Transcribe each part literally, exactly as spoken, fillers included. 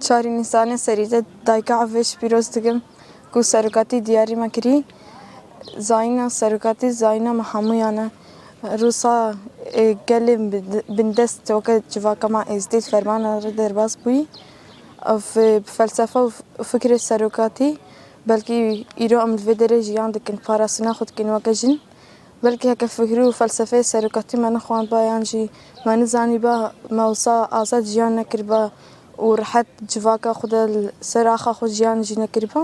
Çarê Nîsanê serî de dayika Avê jî pîroz dikim ku serokatî diyarî me kirî. Zayîna serokatî zayîna me hemûyan e. Rûsa, e, gelê bindest weke civaka me Êzdî di fermana re derbas bûyî. Ev, e, bi felsefe û f-, fikrê serokatî belkî îro em li vê derê jiyan dikin, parastina xwe dikin weke jin. Belkî heke fikr û felsefeyê serokatî me nexwandiba yan jî me nizanîba me wisa azad jiyan nekiriba û rehet civaka xwe de li ser axa xwe jiyan jî nekiriba.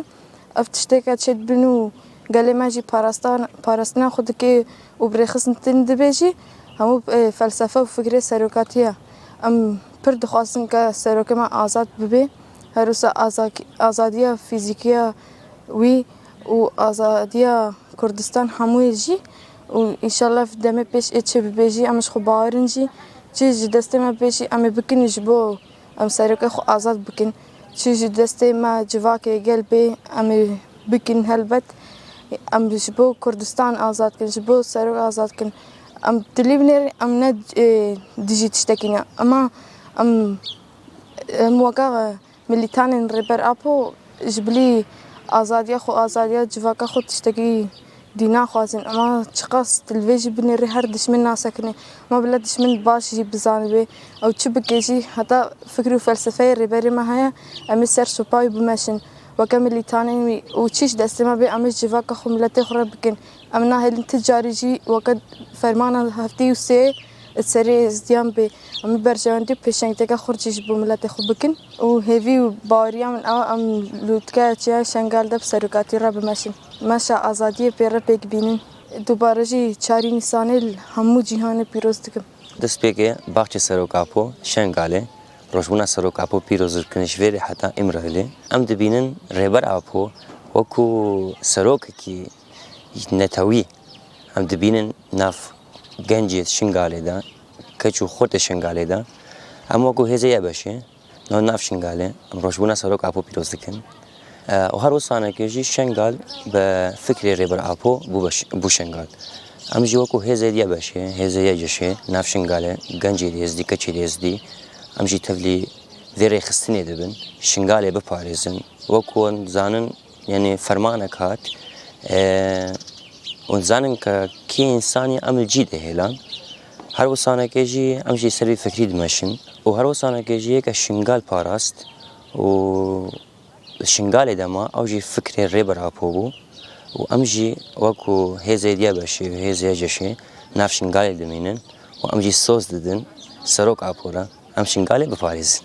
Ev tişteke çêdibin û gelê me jî parastan-, parastina xwe dike û bi rêxistin dibe jî hemû, e, felsefe û fikrê serokatî ye. Em pir dixwazin ke serokê me azad bibe. Her wisa azak-, azadiya fîzîkî ya wî û azadiya Kurdistan hemûyê jî û înşallah demê pêş ê çê bibe jî em ji xwe bawer in jî çi ji destê me bê jî em ê bikin ji bo em serokê xwe azad bikin. Çi ji destê me civakê gel bê em ê bikin helbet. Em ji bo Kurdistan azad kin, ji bo serok azad kin. Em dilî binêrin, em ne, e, dijî tiştekî ne. Ema em, em weke, e, milîtanên Rêber Apo ji bilî azadiya xwe, azadiya civaka xwe tiştekî dî naxwazin. Ema çiqas tu li vê jî binêrî her dişmin nasekinê. Ema bila dişmin baş jî bizanibe. Ew çi bike jî heta fikr û felsefeyê rêberê me heye. Em ê ser sopa wî bimeşin. Weke milîtanên wî û çi ji destê me bê em ê ji civaka xwe miletê xwe re bikin. Em nahêlin ti carî jî weke fermana heftê û sê serê êzdiyan bê. Em ê berjewendî û pêşengteke xurt jî ji bo miletê xwe bikin û hêvî û baweriya min ew e em lûtkeya çiya Şengal de bi serokatî re bimeşin. Meşa azadiyê pê re pêk bînin. Dubare jî çarî Nîsanê li hemû cîhanê pîroz dikim. Destpêkê baxçê Serok Apo Şengalê rojbûna Serok Apo pîroz dikin ji vê rê heta Îmralê. Em dibînin Rêber Apo wekû serokekî netewî em dibînin nav gencê Şingalê de, keç û xortê Şingalê de. Em wekû hêzê YBŞê, no nav Şingalê, em rojbûna Serok Apo pîroz dikin. E, û her wisanekê jî Şingal bi fikrê Rêber Apo bû beş-, bû Şingal. Em jî wekû hêzê YBŞê, hêzê YCŞê, nav Şingalê, gencê Êzdî, keçê Êzdî, em jî tevlî vê rêxistinê dibin, Şingalê biparêzin. Wekû hûn dizanin, yanî fermanek hat, e, hûn dizanin ke kê însanî em li cî dihêlan. Her wisanekê jî em jî ser vî fikrî dimeşin û her wisanekê jî yeke Şingal parast û li Şingalê de ma, ew jî fikrê Rêber Apo bû û em jî wekû hêzê YBŞê û hêzê YCŞê nav Şingalê dimînin û em jî soz didin Serok Apo re, em Şingalê biparêzin.